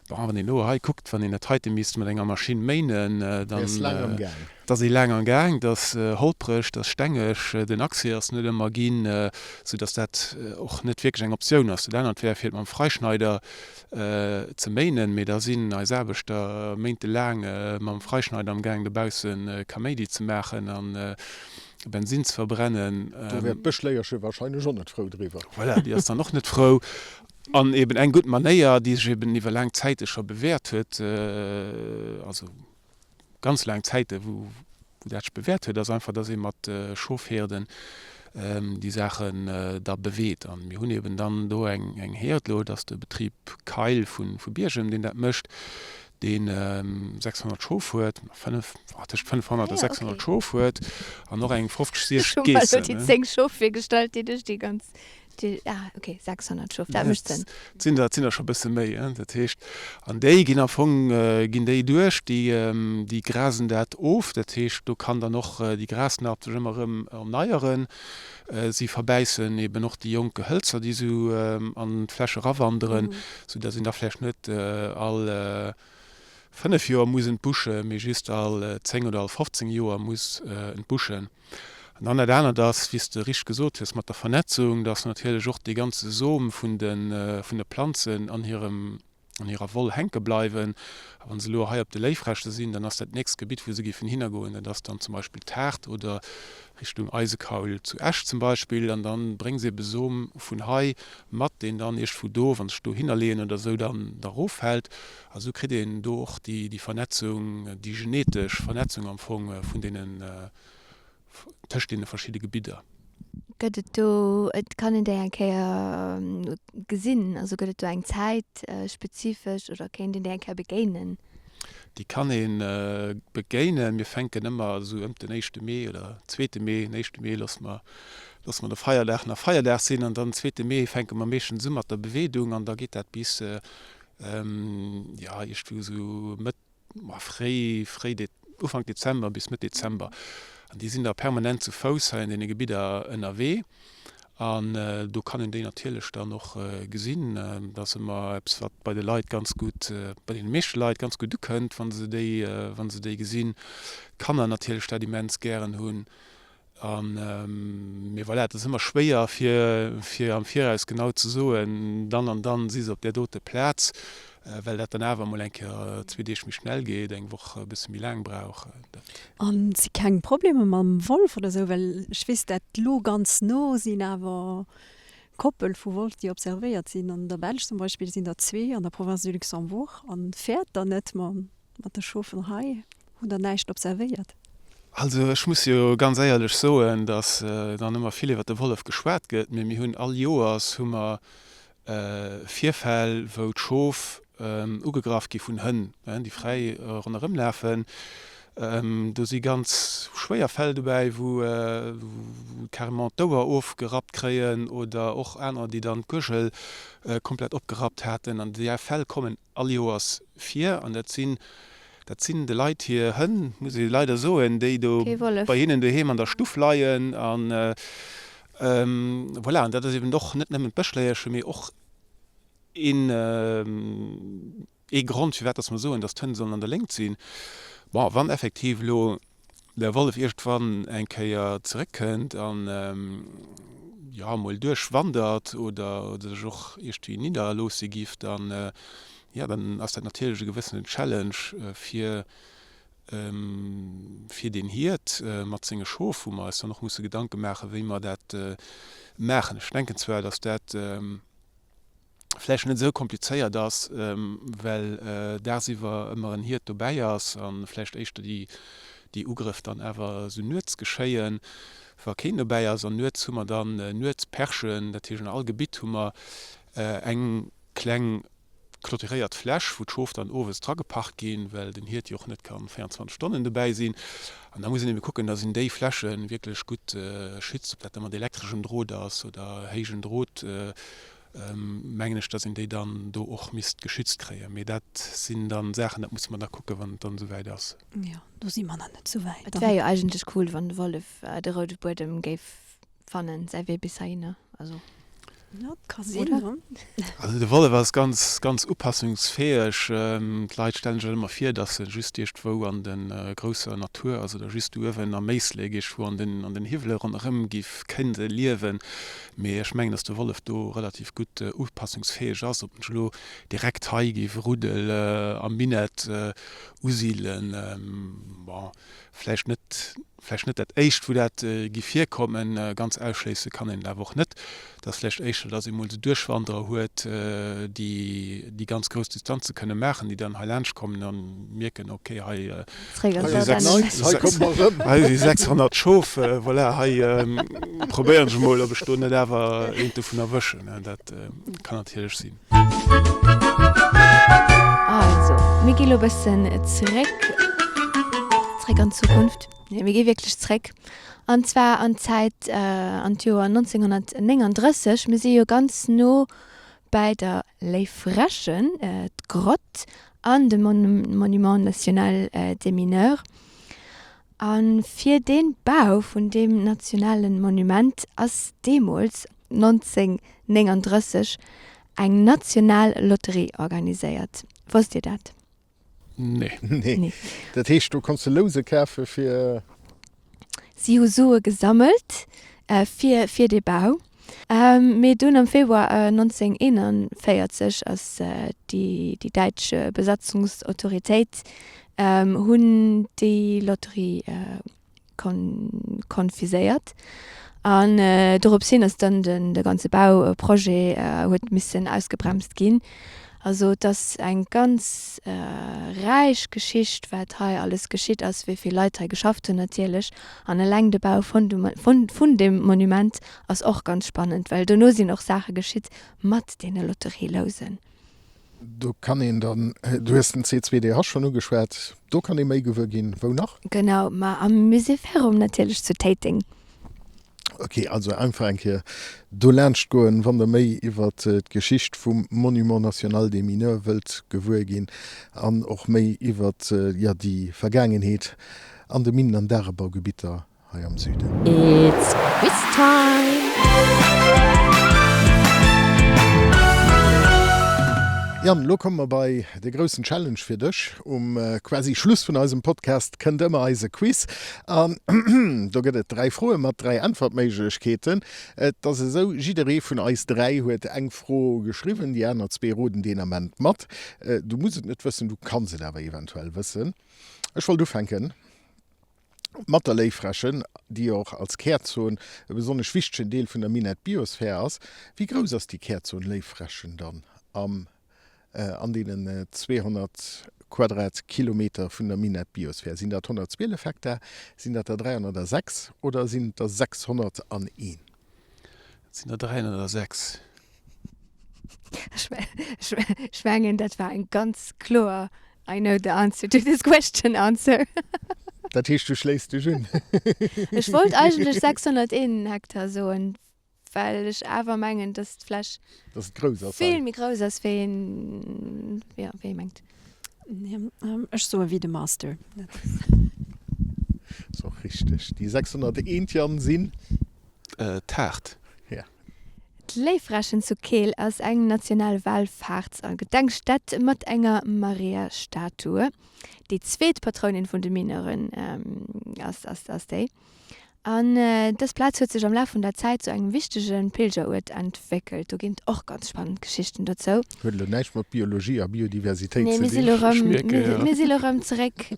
Bon, wann een elo hei kuckt, wann een dat heite misst mat enger Maschinn méinen, dann et ass ee laang am Gaang, et ass holpreg, et ass stengeg, den Accès ass net ëmmer ginn, soudass dat och net wierklech eng Optioun ass. Dat anert wär, fir et mam Freischneider ze méinen, mee da sinn eis Aarbechter méintelaang mam Freischneider am Gaang dobausse Kaméidi ze maachen a Bensin ze verbrennen. Do wär d'Bëschléierche wahrscheinlech och net frou driwwer. Voilà, déi ass dann och net frou. An eben eng gutt Manéier, déi sech eben iwwer laang Zäite scho bewäert huet, also ganz laang Zäite wou dat sech bewäert huet, ass einfach, dass ee mat Schofherden déi Saachen da beweet. An mir hunn eben dann do eng Herd elo, dat ass de Betrib Keil vu Biergem, deen dat mécht, dee 600 Schof huet, tëscht 500 a 600 Schof huet an och eng 50, 60 Geessen. Ech hu mer elo déi 10 Schof virgestallt, déi duerch déi ganz Déi, ah, ok, 600 Schof, dat mécht Sënn. Et sinn der, et sinn der scho bësse méi, hein. Dat heescht, an déi ginn am Fong, ginn déi duerch, déi, déi grasen dat of. Dat heescht, do kann dann och déi Grasnarb sech ëmmer erëm erneieren. Si verbäissen eben och déi jonk Gehëlzer, déi esou an d'Fläch erawanderen, soudatt een da vläicht net all 5 Joer muss entbuschen, mee just all 10 oder all 15 Joer muss entbuschen. An dann dat anert ass, wéi s de richteg gesot hues, mat der Vernetzung, dass natierlech och dee ganze Som vun de, vun de Planzen an hirem, an hirer Woll hänke bleiwen. A wa se elo hei op de Léiffräche sinn, dann ass dat nächst Gebitt, wou se géifen hinnergoen, dat ass dann zum Beispill d'Haard oder Richtung Eisekaul zu Esch zum Beispill. An da brénge se ebe Som vun hei mat, deen dann iergendwou do, wa se sech do hinnerleeën oder esou, dann da eroffält. A sou kritt een do och déi, déi Vernetzung, déi genetesch Vernetzung am Fong vun deenen, tëscht deene verschidde Gebidder. Gëtt et do, et kann een déi eng Kéier gesinn, also gëtt et do eng Zäit spezifesch oder kéint een déi eng Kéier begéinen? Déi kann ee begéinen. Mir fänken ëmmer esou ëmt den éischte Mee oder zweete Mee, den éischte Mee loosse mer, loosse mer de Feierdag nach Feierdag sinn an dann zweete Mee fänke mer meeschtens u mat der Beweedung an da geet dat bis, jo, iergendwou esou Mëtt, ma fréi, fréi De, Ufank Dezember bis Mëtt Dezember. An déi sinn da permanent zu Fouss hei an deene Gebidder ënnerwee. An do kann een déi natierlech dann och gesinn. Dat ass ëmmer eppes, wat bei de Leit ganz gutt, bei deene meeschte Leit ganz gutt ukënnt, wa se déi, wa se déi gesinn. D'Kanner natierlech dat immens gären hunn. An, mee voilà, et ass ëmmer schwéier, fir, fir am Viraus genau ze soen, dann an dann si se op där dote Plaz, well dat dann awer emol eng Kéier zwee Deeg méi schnell geet, eng Woch e bësse méi laang brauch. An si keng Problemer mam Wolf oder sou? Well ech weess dat lo ganz no sinn awer Koppel vu Wolf déi observéiert sinn. An der Belsch zum Beispill sinn der zwee, an der Province du Luxembourg. An fäert der net mat de Schofen hei? Hutt der näischt observéiert? Also ech muss jo ganz éierlech soen, datt dann ëmmer vill iwwer de Wollef geschwat gëtt, mee mir hunn all Joers hu mer Virfäll, wou d'Schof ugegraff gi vun Hënn, déi fräi ronderëm lafen. Do si ganz schwéier Fäll dobäi, wou carrément d'Ouer ofgerappt kréien oder och anerer, déi dann d'Guergel komplett opgerappt haten. An déi Fäll kommen all Joers vir. An dat sinn, dat sinn de Leit hir Hënn, muss ee leider soen, déi do bei hinnen doheem an der Stuff leien. An Voilà, an dat ass eben och net nëmmen d'Bëschléierche, mee och een, ee Grond, firwat dass mer soen, dass d'Hënn sollen an der Léngt sinn. Bon, wann effektiv elo de Wollef iergendwann eng Kéier zeréckkënnt an, jo, emol duerchwandert oder sech och iergendwéi nidderloosse giff, dann, jo, dann ass dat natierlech e gewëssenen Challenge fir Fir deen Hiert mat senge Schof, wou mer eis dann och musse Gedanke maachen, wéi mer dat maachen. Ech denken zwar, datt dat vläicht net esou komplizéiert ass, well dagsiwwer ëmmer en Hiert dobäi ass a vläicht éischter déi Ugrëff dann awer esou nuets geschéien, wa keen dobäi ass. An nuets hu mer dann Nuetsperchen, dat heescht an all Gebitt hu mer eng kleng clôturéiert Fläch, wou d'Schof dann owes drageparkt ginn, well den Hiert jo och net kann 24 Stonnen dobäi sinn. An da muss een ebe kucken, dass een déi Fläche wierklech gutt schützt, ob dat da mat elektreschem Drot ass oder héijen Drot, mengen ech, dass een déi dann do och misst geschützt kréien. Mee dat sinn dann Saachen, dat musse mer da kucken, wann et dann esouwäit ass. Jo, do si mer nach net esouwäit. Et wär jo eigentlech cool, wann de Wollef de roude Buedem géif fannen säi Wee bis heihinner, also. Ja, ka sinn, ne? Also de Wollef ass ganz, ganz upassungsfäeg. D'Leit stellen sech ëmmer vir, dass e just iergendwou an de grousser Natur ass oder just uewen am Éislek iergendwou an den, an den Hiwwele ronderëm giff kéinte liewen. Mee ech mengen, dass de Wollef do relativ gutt upassungsfäeg ass. Ob en sech elo direkt hei giff e Ruddel am Minett usidelen, bon, vläicht net, vläicht net dat éischt, wou dat giff virkommen. Ganz ausschléisse kann een et awer och net. Et ass vläicht éischter, datt ee mol esou Duerchwanderer huet, déi déi ganz grouss Distanze kënne maachen, déi dann hei laanscht kommen a mierken, ok, hei si 600 Schof, voilà, hei probéieren ech emol, ob ech do net awer eent dovun erwëschen. Dat kann natierlech sinn. Also, mir gi lo bëssen zeréck, zeréck an d'Zukunft. Nee, mir gi wierklech zeréck. An zwar an d'Zäit, an d'Joer 1939. Mir si jo ganz no bäi der Léiffrächen, d'Grott an dem Monument national des Mineurs. A fir dee Bau vun deem nationale Monument ass deemools, 1939, eng national Lotterie organiséiert. Wosst Dir dat? Nee. Nee. Dat heescht, do konns de Louse kafe fir. Si hu Sue gesammelt fir fir dee Bau. Mee dunn am Februar 1941 ass déi déi däitsch Besatzungsautoritéit hunn déi Lotterie konfiséiert an dorops hin ass dann den de ganze Bauprojet huet missen ausgebremst ginn. Also et ass eng ganz räich Geschicht wat hei alles geschitt ass, wéi vill Leit hei geschafft hunn natierlech an eleng de Bau vun vun deem Monument ass och ganz spannend, well dono sinn och Saache geschitt mat deene Lotterielousen. Do kann een dann, du hues den C2DH schonn ugeschwat, do kann ee méi gewuer ginn. Wou nach? Genau, ma am Musée Ferrum natierlech zu Téiteng. Ok, also einfach eng Kéier do laanscht goen, wann der méi iwwer d'Geschicht vum Monument national des Mineurs wëllt gewuer ginn an och méi iwwer, jo, déi Vergaangenheet an de Minnen an Dagebaugebitter hei am Süden. It's quiz time! Yann, lo komme mer bei de groussen Challenge fir dech. Um quasi Schluss vun eisem Podcast kënnt ëmmer eise Quiz. An do gëtt et 3 Froe mat 3 Äntwertméiglechkeeten. Et ass esou, jidderee vun eis 3 huet eng Fro geschriwwen, déi aner zwee roden deen Ament mat. Du muss et net wëssen, du kanns et awer eventuell wëssen. Ech wollt ufänken mat der Léiffrächen, déi jo och als Kärzon e besonnesch wichtegen Deel vun der Minett-Biosphär ass. Wéi grouss ass déi Kärzon Léiffrächen dann am an deenen 200 Quadratkilometer vun der Minett-Biosphär? Sinn dat 112 Hektar, sinn dat der 306 oder sinn et der 601? Et sinn der 306. Ech mengen, dat war eng ganz kloer I know the answer to this question answer. Dat heescht, du schléiss dech un? Ech wollt eigentlech 601 Hektar soen, well ech awer mengen, dass d'Fläch vill méi grouss ass, wéi een, jo, wéi ee mengt. Ech soe wéi de Master. Ass och richteg. Déi 601, Yann, sinn? Taart. Ja. D'Léiffrächen zu Keel ass eng national Wallfaarts a Gedenkstätt mat enger Mariastatue. Déi zweet Patrounin vun de Mineuren ass déi. An dës Plaz huet sech am Laf vun der Zäit zu engem wichtege Pilgeruert entwéckelt. Do ginn et och ganz spannend Geschichten dozou. Huet elo näischt mat Biologie a Biodiversitéit ze dinn. Nee, mir si lo rëm zeréck.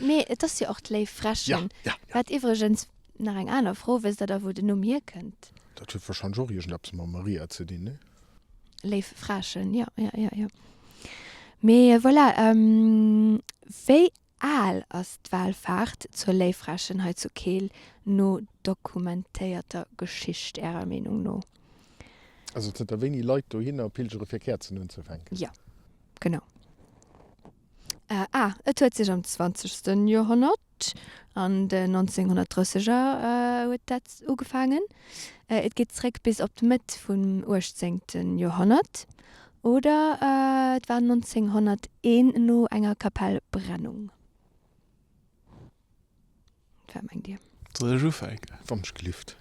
Mee et ass jo och d'Léiffrächen, wat iwwregens Nach eng aner Fro, Wësst der da wou den Numm hierkënnt? Dat huet wahrscheinlech och iergendeppes mam Maria ze dinn, ne? Léif Fräschen, jo, jo, jo, jo. Mee voilà, wéi al ass d'Walfaart zur Léiffrächen hei zu Keel no dokumentéierter Geschicht Ärer Meenung no? Also zënter wéini Leit dohinner pilgere fir Käerzen unzefänken? Jo, genau. A, Et huet sech am zwanzegsten Joerhonnert An den 1930 er huet dat ugefaangen. Et geet zréck bis op d'Mëtt vum uechtzéngte Joerhonnert oder et war 1901 no enger Kapellbrennung. Wat mengt Dir? Soll ech ufänken? Wann ech gelift.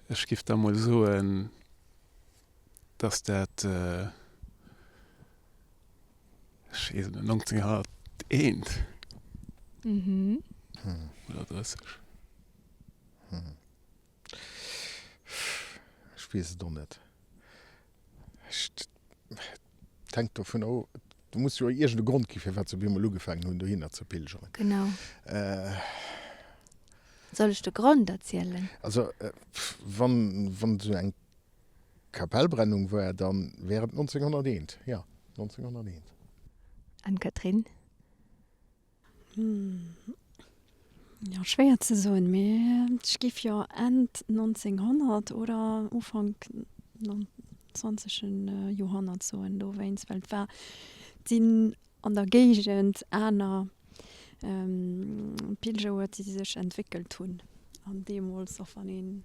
Ech giff da mol soen, dass dat. Ech weess et net, 1901 oder 30. Ech weess et och net. Et hänkt dovun of, do muss jo iergend e Grond gi firwat se op eemol ugefaangen hunn dohinner ze pilgeren. Genau. Soll ech de Grond erzielen? Also wann esou eng Kapellbrennung war dann während 1901, jo, 1901. Anne-Catherine? Jo, schwéier ze soen, mee ech géif jo Enn 1900 oder Ufank zwanzege Joerhonnert soen, dowéinst, well et war, et sinn an der Géigend aner Pilgeruert, déi sech entwéckelt hunn an deemools och wann een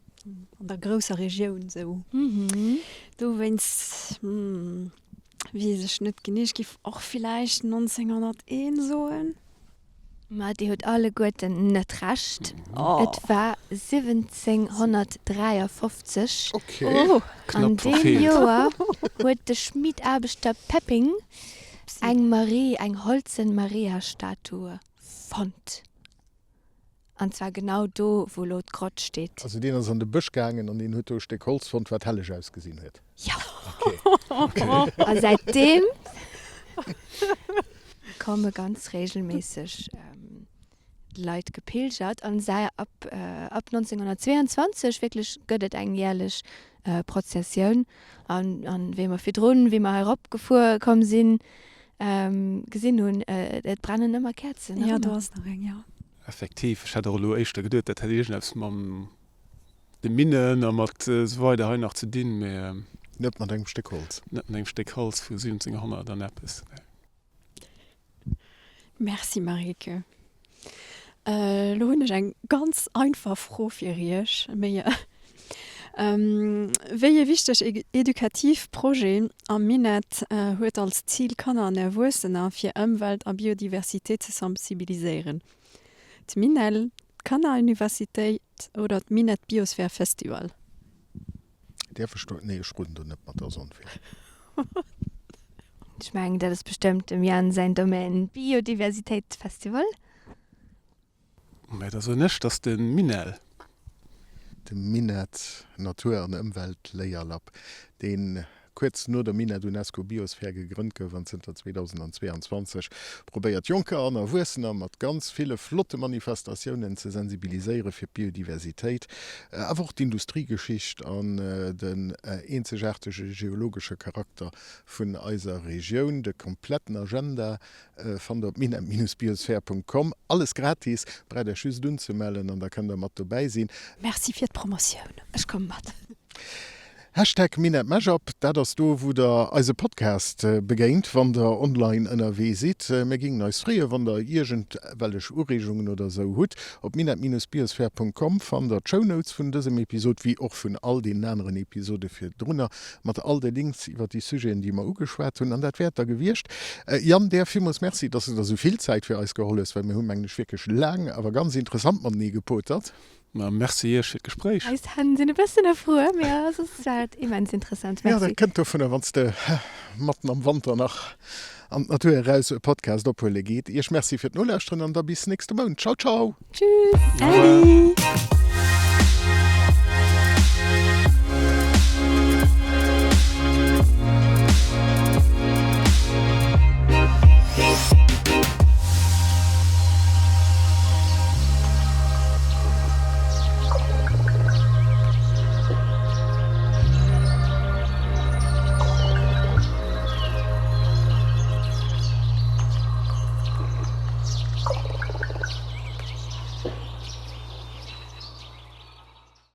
an der grousser Regioun esou. Dowéinst weess ech net genee. Ech géif och villäicht 1901 soen. Ma Dir hutt alleguerten net Recht. Et war 1753. An deem Joer huet de Schmidaarbechter Pepping eng Marie, eng holzen Mariastatue fonnt. An zwar genau do, wou elo d'Grott steet. Also deen ass an de Bësch gaangen an deen huet do e Stéck Holz fonnt, wat helleg ausgesinn huet. Jo. Okay. A säitdeem komme ganz regelméisseg Leit gepilgert. An säi ab ab 1922 wierklech gëtt et eng jäerlech Prozessioun. An an wéi mer virdrun, wéi mer hei erop gefuer komm sinn, gesinn hunn, et brennen ëmmer Käerzen. Jo, do ass nach eng, jo. Effektiv, ech hat och elo éischter geduet, dat hätt iergendeppes mam de Minnen a mat esou weider hei nach ze dinn, mee. Net mat engem Stéck Holz. Net mat engem Stéck Holz vu 1700 an eppes, nee. Merci Marieke. Elo hunn ech eng ganz einfach Fro fir Iech. Méi wéi ee wichteg edukativ Projet am Minett huet als Zil Kanner an Erwuessener fir Ëmwelt a Biodiversitéit ze sensibiliséieren? D'Minell, d'Kanneruniversitéit oder d'Minett Biosphere Festival? Däerf ech do, nee ech roden do net mat, ass onfair. Ech mengen dat ass bestëmmt dem Yann säin Domaine, Biodiversitéit Festival. Mä da soen ech, dass de Minell. De Minett Natur an Ëmweltléierlab, deen kuerz no der Minett UNESCO Biosphere gegrënnt gouf an zënter 2022 probéiert Jonker an Erwuessener mat ganz ville flotte Manifestatiounen ze sensibiliséiere fir d'Biodiversitéit, awer och d'Industriegeschicht an den eenzegaartege geologesche Charakter vun eiser Regioun. De kompletten Agenda fannt der op minett-biosphere.com. Alles gratis, braucht Iech just unzemellen an da kënnt der mat dobäi sinn. Merci fir d'Promotioun, ech komme mat. Hashtag MinetMashup, dat ass do wou der eise Podcast begéint wann der online ënnerwee sidd. Mir gingen eis freeë wann der iergendwellech Ureegungen oder esou hutt. Op minett-biosphere.com fannt der d'Shownotes vun dësem Episod wéi och vun all deenen aneren Episode virdrunner mat all de Links iwwer déi Sujeten déi mer ugeschwat hunn. An dat wär et da gewiescht. Yann, där villmools Merci, dass de der esou vill Zäit fir eis geholl hues, well mir hu mengen ech wierklech laang awer ganz interessant matenee gepotert. Ma merci iech fir d'Gespréich. Eis Hänn sinn e bëssen erfruer, mee soss war et immens interessant. Merci. Jo, dat kënnt dovunner, wann s de matten am Wanter nach an d'Natur eraus e Podcast ophuele geet. Iech Merci fir d'Nolauschteren an da bis nächste Mount. Ciao, ciao! Tschüss! Äddi!